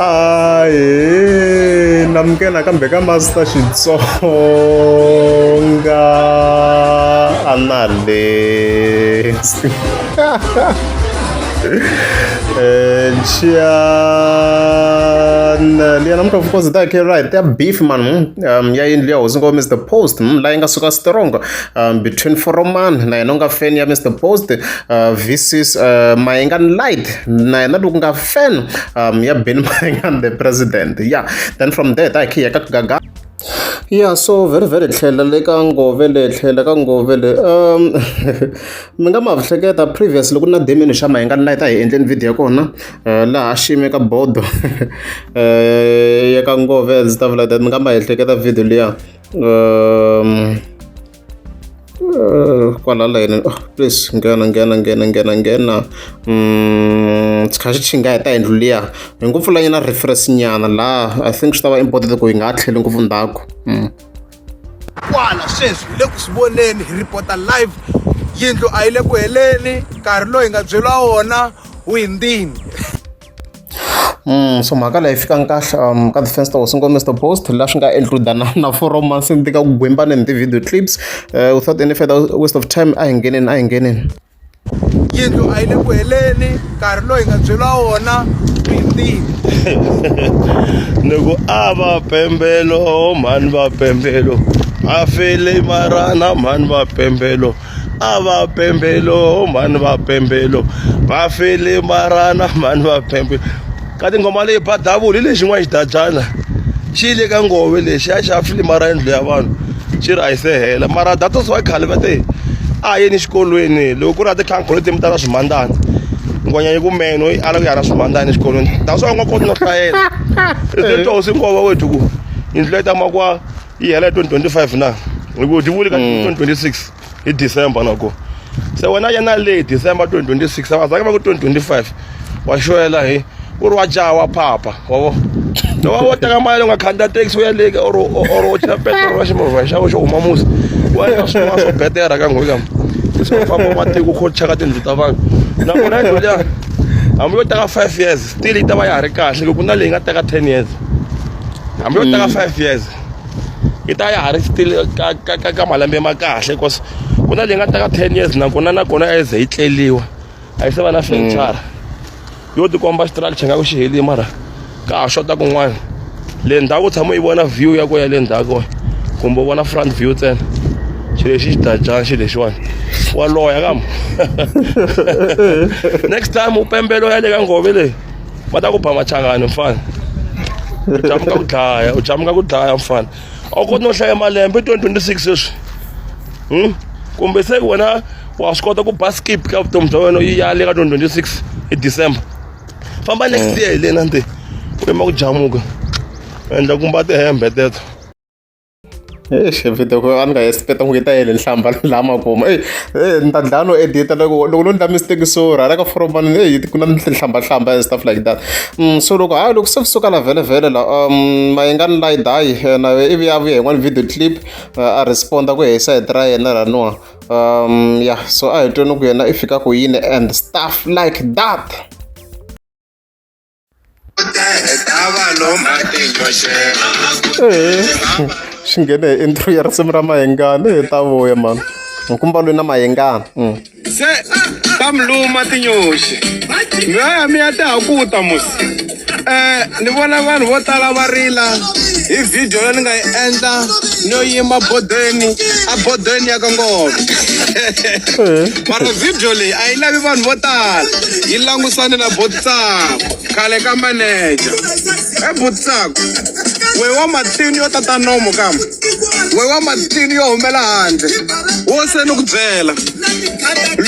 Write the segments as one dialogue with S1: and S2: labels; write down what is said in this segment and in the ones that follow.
S1: Ahee namukela kambe ka Master Xitsonga Analyst channel ya namuntlha of course ta khe right ya beef man ya yindlu ya hosi ngoma Mr Post laha yi nga suka strong between Foroman na yena u nga fan ya Mr Post versus Mayengani Light na yena loku nga fan ya Benny Mayengani the president yeah then from there ta hi khe hi ya ka Gaga yeah so very very tlhela le ka ngove le tlhela ka ngove le mi nga ma hleketa previously ku na Damian xa Mayengani Light a hi endleni video ya kona laha a xime ka bodo ya ka ngove and stuff like that mi nga ma hleketa video liya kwala layeni oh, please nghena nghena nghena nghena nghena xi kha xi chinga hi ta yindlu liya hi ngo pfula nyana reference nyana laha I think swi ta va important ku hi nga ha tlheli ngopfu ndzhaku.
S2: Kwala sweswi hi le ku swi voneni hi ripota live yindlu a yi le ku heleni nkarhi lowu hi nga byeriwa wona wu hundzini.
S1: So mhaka leyi fika kahle ka ti-fans ta hosi ngoma Mr Post laha swi nga include na 4 months ni ka ku gwimbaneni ti-video clips without any further waste of time a hi ngheneni a hi ngheneni.
S2: Yindlu a yi le ku heleni nkarhi lowu hi nga byeriwa wona wu hundzini.
S3: Ni ku a va pembelo mhani va pembelo a fele marana mhani va pembelo a va pembelo mhani va pembelo va fele marana mhani va pembelo ka tinghoma leyi ba davula hi lexin'wana xidabyana xi le ka ngove lexi a xa filima ra yindlu ya vanhu xi ri a yi se hela mara that was why khale va te a yeni xikolweni loko ku ri a tikhankho leti mi ta na swimandana ngwenya yi ku meno yi ala ku ya na swimandana exikolweni that's why u nga koti no hlayela i twa hosi nkova wethu ku yindlu leyi ta makuwa yi hela hi 2025 na hi ku ti vuli ka 2026 hi December na ko se wena yena le December 2026 a va zange va ku 2025 wa xwela hi u ri wa jaha wa phapha wa vo loko wo teka mali u nga khandziya taxi u ya le or or u chela petrol wa ximovha xa xo huma musi wa endla swin'wana swo betera ka nghozi kam swo famba matiko kho cheka tindlu ta vanhu nakona yindlu liya hambi yo teka 5 years still yi ta va ya ha ri kahle loko na leyi nga teka 10 years hambi yo teka 5 years yi ta ya ha ri still ka ka ka ka malembe ma kahle cause ku na leyi nga teka 10 years nakona nakona a yi ze yi tleliwa a yi se va na furniture yo tikomba structure nga ku xi helile mara ka ha xota kun'wana le ndzhaku tshama u yi vona view ya ku ya le ndzhaku kumbe u vona front view ntsena xilo lexi xidadyana xilo lexiwani wa loya kam next time u pembelo ya le ka ngove leyi va ta ku ba machangani mfana u jamuka ku dlaya u jamuka ku dlaya mfana a wu koti no hlaya malembe 2026 sweswi kumbe se wena wa swi kota ku ba skip ka vutomi bya wena yi ya le ka 2026 hi December famba next year hi le na nte u yima ku jamuka endla kumba tihembe teto.
S1: Eish video a ni nga expect ku yi ta yele nhlamba laha makumu ey ni ta dlaya no edit loko loko no endla mistake so rhala ka foromani ey ku na nhlamba hlamba and stuff like that so loko hayi loko se kusuka la vhele vhele la Mayengani Layidayi na ivi ya vuya yin'wana video clip a respond ku hi side ra yena laniwa ya so a hi tweni ku yena i fika ku yini and stuff like that. Xi nghene hi intro ya risimu ra Mayengani hi ta vuya mani nkumba loyi na Mayengani.
S2: Se ta mi luma tinyoxi mi ya mi ya ta ha ku ta musi ni vona vanhu vo tala va rila hi video leyi ni nga yi endla no yima bodeni a bodeni ya ka ngove mara video leyi a yi lavi vanhu vo tala yi langusane na botsako khale ka manager e botsako we wa matini yo tata nomo kambe we wa matini yo humela handle wo se ni ku byela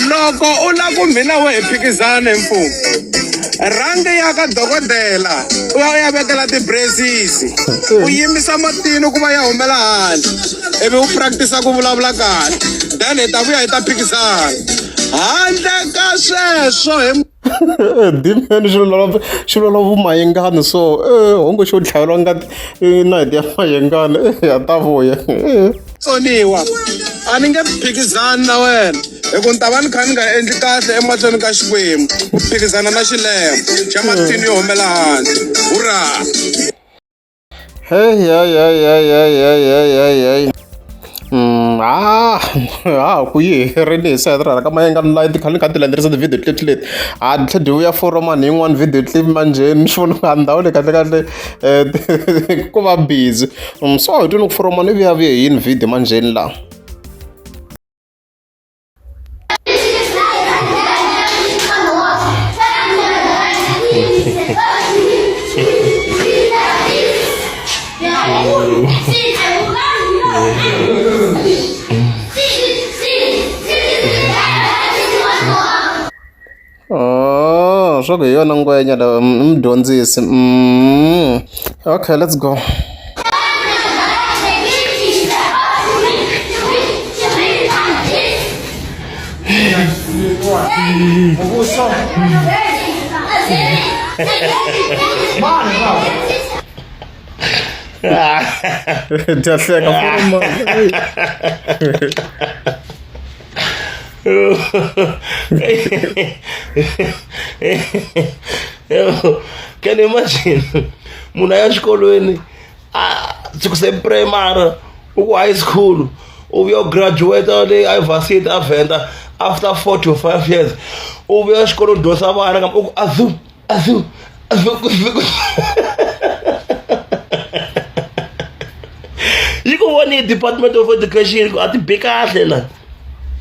S2: loko u lava ku mina we hi phikizana hi mfumo rhangi ya ka dokodela u ya u ya vekela ti-braces u yimisa matino ku va ya humela handle ivi u practice ku vulavula kahle then hi ta vuya hi ta phikizana handle ka sweswo hi
S1: Dimeni xi lwela vumayengani so hongo xo dlayeriwa ngati nayiti ya mayengani ya ta vuya.
S2: Tsoniwa A ni nge phikizani na wena hi ku ni ta va ni kha ni nga endli kahle emahlweni ka Xikwembu ku phikizana na xilemo xa mathini yo humela handle. Hurra!
S1: Hey, hey, hey, hey, hey, hey, hey, hey, hey. Ah, ah, ku yi herile hi sayiti ra ka Mayengani Light khale ni kha ni ti landzelerisa ti-video clip leti a ni tlhe dyi vuya foromani yin'wani video clip manjheni ni swi vona ku a ndhawu leyi kahle kahle ko va busy so hi twini ku foromani i vuya vuye hi yini video manjheni laha. Oh, swa ku hi yona ngwenya la i mudyondzisi. Okay, let's go. Dya hleka
S3: Can you imagine munhu a ya xikolweni a siku se primary u ku high school u vuya u graduate le a varsity a venda after 4 to 5 years u vuya xikolo u dyondzisa vana kambe u ku azu azu azu yi ku voni Department of Education ku a ti bi kahle la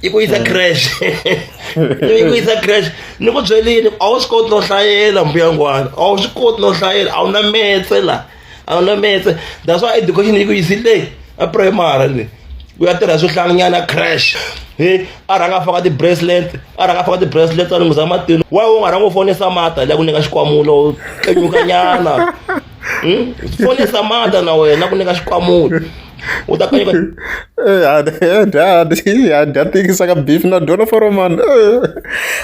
S3: yi ku yisa crash, yi ku yisa crash. Ni ku byelini, a wu swi koti no hlayela mbuyangwana, a wu swi koti no hlayela, a wu na metse la, a wu na metse. That's why education yi ku yisile leyi a primary leyi ku ya tirha swihlanginyana crash. He a rhanga a faka ti-bracelet, a rhanga a faka ti-bracelet, a lunghiza matino. Why u nga rhanga u fonisa mata leya ku nyika xikwamulo u kenyukanyana? Fonisa mata na wena ku nyika xikwamulo u ta kanyuka.
S1: Ya dya tikisa ka beef na dyona foromani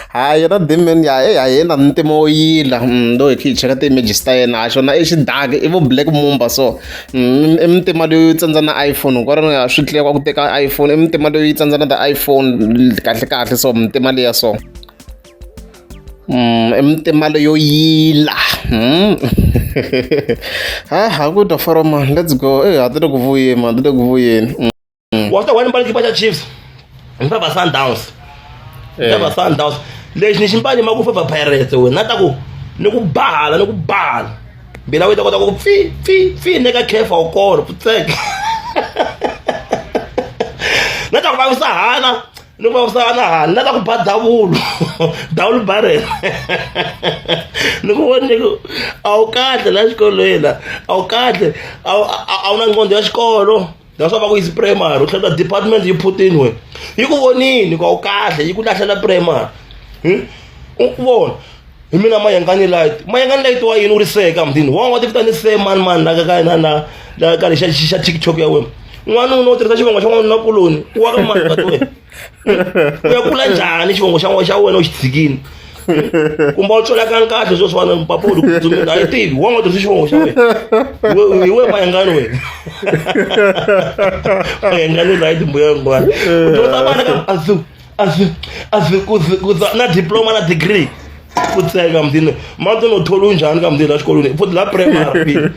S1: ha yena dimen ya ya yena ntima wo yila lo hi kha hi cheka ti-images ta yena ha xona i xidaki i vo black mumba so i mintima leyo tsandza na iPhone hikwalaho swi tlula ku teka iPhone i mintima leyo yi tsandza na ti-iPhone kahle kahle so mintima leya so i mintima leyo yila. Ha ha ku dya foromani, let's go. E ha ti le ku vuyeni man, ti le ku vuyeni.
S3: Wa swi tiva ni mbale xikipa xa Chiefs, ni favor Sundowns, ni favor Sundowns. Lexi ni xi mbali ma ku favor Pirates wena na ta ku ni ku bahala ni ku bahala mbila yi ta kota ku pfi pfi pfi ne ka khefa wu kona putseke na ta ku vavisa hana ni ku vavisa hana hana na ta ku ba davulu davulu barel ni ku voni ku a wu kahle la xikolweni la a wu kahle a wu na nqondo ya xikolo. That's why va ku yisi primary u tlhela department yi phutini wena yi ku vonini ku a wu kahle yi ku lahlela primary. U vona hi mina Mayengani Light, Mayengani Light wa yini u ri seka mutini wa wa ti vitani se mani mani la ka ka na la ka lexa xa TikTok ya wena n'wanuna u tirhisa xivongo xa n'wanuna kuloni u wa ka mani ka wena u ya kula njhani xivongo xa xa wena u xi tshikini kumbe u tswela ka kahle sweswi wena papa u ri a yi tivi wa nga tirhisi xivongo xa wena hi we Mayengani wena Mayengani Light mbuya ngwana u dyondza vana ka azu azu azu ku na diploma na degree ku tseka mutini mati no tholi unjhani ka mutini la xikolweni futhi la primary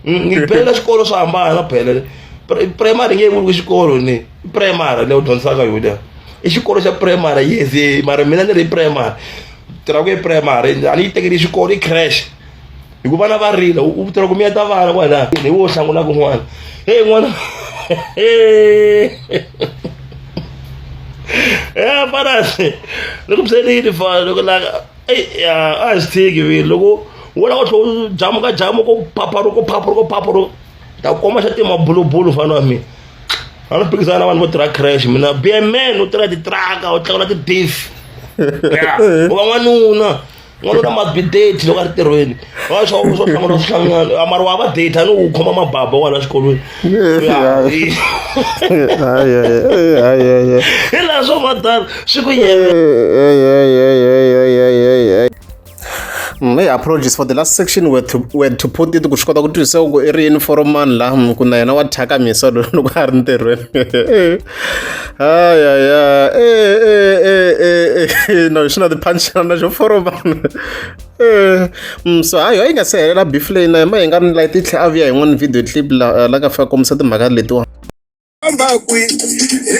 S3: ngiphelela xikolo swa hambana phela primary nge vuli ku xikolo ni primary leyi u dyondzisaka yona i xikolo xa primary yes mara mina ni ri primary tirha ku i primary a ni yi tekeli xikolo i crash hi ku vana va rila u tirha ku miyeta vana kwala hi wo hlangulaka n'wana hey n'wana ya fanasi ni ku byelini fa loko la eyi a hi swi tshiki vini loko wo lava ku tlhe u jamuka jamuka u phapharuka u phapharuka u phapharuka ta ku komba xa tima bulubulu mfana wa mina a ni phikizana na vanhu vo tirha crash mina be a man u tirha titraka u tlakula ti-beef u va n'wanuna n'wanuna must be dirty loko a ri tirhweni wa swo swo hlangana swi hlangana mara wa va dirty a ni wu khoma mababa kwala xikolweni hi laha swo madala swi ku yena.
S1: Hey, apologies for the last section where to put it ku swi kota ku twisisa ku i ri yini foromani laha ku na yena wa thyakamiswa loko a ri ntirhweni. Ayaya, no xi na ti-punchline na xo foromani. So hayi, yi nga se helela beef leyi na ma hi nga ni light yi tlhela a vuya yin'wana video clip la la nga fika kombisa timhaka letiwa.
S2: Famba kwi hi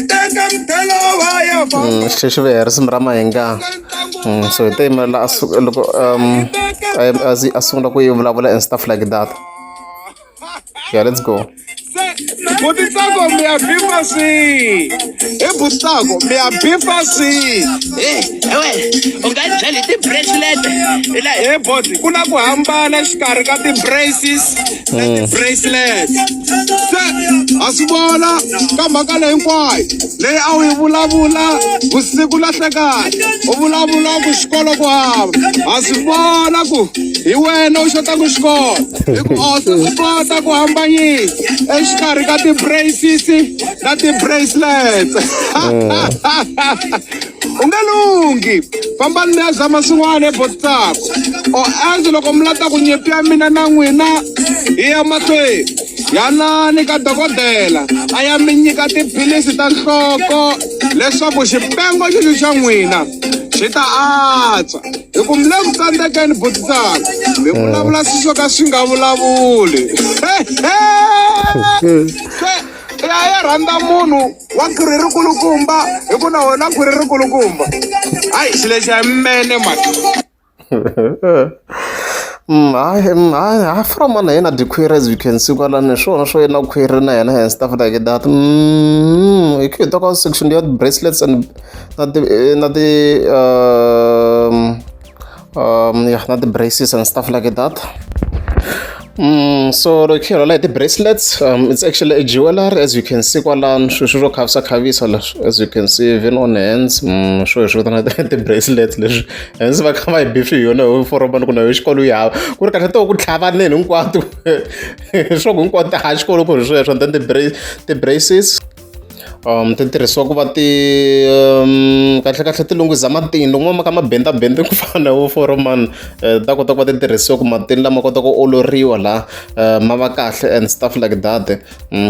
S2: teka mithelo va ya famba.
S1: Xi tlhe xi vuya hi risimu ra Mahinga. So hi te yimela a suka loko a sungula ku yi vulavula and stuff like that. Yeah, let's go.
S2: Butitsako, mi ya bifa swihi? Hi Butitsako, mi ya bifa swihi?
S4: Ewe, u nga byeli ti-bracelet la.
S2: He boti, ku na ku hambana exikarhi ka ti-braces na ti-bracelet. Se ha swi vona ka mhaka leyi hinkwayo leyi a wu yi vulavula vusiku na hlekani, u vulavula ku xikolo ku hava. Ha swi vona ku hi wena u xotaka xikolo, hi ku a swi swi kota ku hambanyisa exikarhi ka ti-braces na ti-bracelets. U nge lunghi, fambani mi ya zama swin'wana ebotitsako, or else loko mi lata ku nyimpi ya mina na n'wina yi ya mahlweni, yanani ka dokodela a ya mi nyika tiphilisi ta nhloko leswaku xipengo xexo xa n'wina xi ta antswa, hi ku mi le ku tsandzekeni. Botitsako, mi vulavula swilo swo ka swi nga vulavuli. Se ya ya rhandza munhu wa khwiri ri kulukumba, hi ku na wena khwiri ri kulukumba. Hayi, xilo lexi a mene mani.
S1: Hayi, hayi, hayi, from na yena dikhwiri, as you can see kwalani swona swo yena khwiri na yena and stuff like that. Hi kha hi talk section ya bracelets and na ti yeah, na ti braces and stuff like that. So loko hi rhwala hi ti-bracelets, it's actually a jewelry, as you can see kwalano, swilo swo khavisa khavisa leswi, as you can see, even on hands. Swo hi swi vitana ti-bracelets leswi, hence va kha va hi beef hi yona hi foromani ku na yo xikolo yi hava ku ri kahle to ku tlhavaneni hinkwato swo ku hinkwato ha xikolo ku ri sweswo. And then ti-braces ti tirhisiwa ku va ti kahle kahle ti lunghiza matini loko ma ka ma benda benda ku fana na vo foromani, ta kota ku va ti tirhisiwa ku matini lama kota ku oloriwa laha, ma va kahle and stuff like that.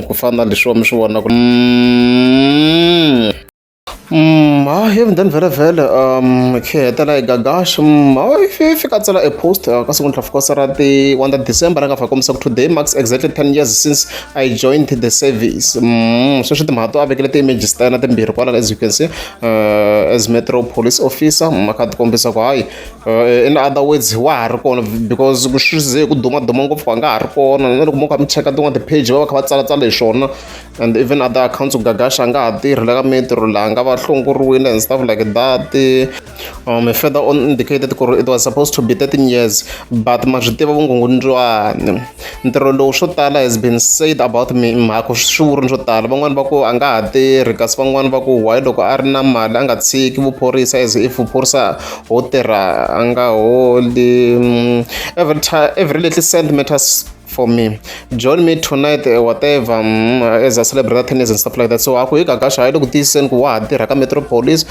S1: Ku fana na leswiwa mi swi vonaka. Hayi, even then vhele vhele khe hetela hi Gagash. Hayi, fika tsala a post ka siku of course ra ti 1 ta December ra nga fika kombisa ku today marks exactly 10 years since I joined the service. Sweswi timhaka to a vekele ti-images ta yena timbirhi kwalano, as you can see, as metro police officer. A kha ti kombisa ku hayi, in other words, wa ha ri kona, because ku swi ze ku dumaduma ngopfu ku a nga ha ri kona na loko mo kha mi cheka tin'wana ti-page va va kha va tsalatsala hi swona and even other accounts, ku Gagash a nga ha tirhi la ka metro laha nga va hlongoriwile and stuff like that. Further on indicated ku ri it was supposed to be 13 years, but ma swi tiva vungungundzwani ntirho lowu swo tala has been said about me. Mhaka swi vurini swo tala, van'wani va ku a nga ha tirhi, kasi van'wani va ku why loko a ri na mali a nga tshiki vuphorisa, as if vuphorisa ho tirha a nga holi. Every time, every little cent matters for me. Join me tonight, whatever, as I celebrate 10 years and stuff like that. So a ku hi Gagash hayi le ku tiyisiseni ku wa ha tirha ka metro police.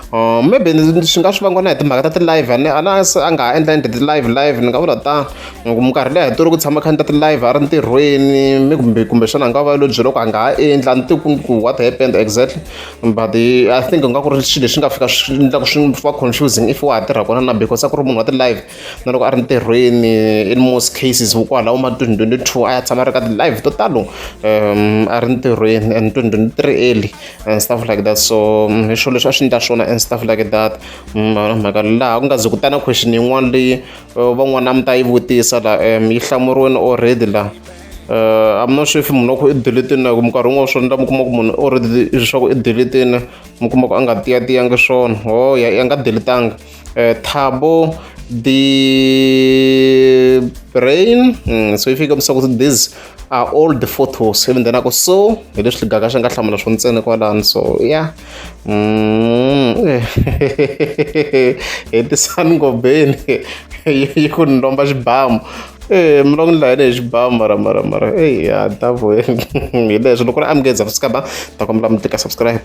S1: Maybe swi nga swi vangiwa na hi timhaka ta ti-live a na a nga ha endla endla ti-live live, ni nga vula tano ku minkarhi leyi hi tori ku tshama kha endla ti-live a ri ntirhweni kumbe kumbexana a nga va lo byela ku a nga ha endli. A ni tivi ku what happened exactly, but I think nga ku ri swilo leswi nga fika swi endla ku swi va confusing if wa ha tirha kona na, because a ku ri munhu wa ti-live na loko a ri ntirhweni in most cases. Kwalaho ma 2022 a ya tshama a ri ka ti-live to talo, a ri ntirhweni, and 2023 early and stuff like that. So hi swilo leswi a swi endla swona and stuff like that. Mhaka laha ku nga ze ku ta na question yin'wana leyi van'wana a mi ta yi vutisa la, yi hlamuriweni already la. I'm not sure if munhu wa ku i delete-ini na ku minkarhi wun'wana swi endla mi kuma ku munhu already leswaku i delete-ini, mi kuma ku a nga tiyatiyangi swona. Oh ya, a nga delete-anga. Thabo the brain. So if you kombisa ku these are all the photos, even then ako so hi leswi Gagash a nga hlamula swona ntsena kwalano. So yeah. Hetisani ngobeni yi ku ni lomba xibamu. Mi loko ni layele hi xibamu, mara mara mara eyi ya davo hi leswi loko ri amukeza ta kombela mi tika subscribe.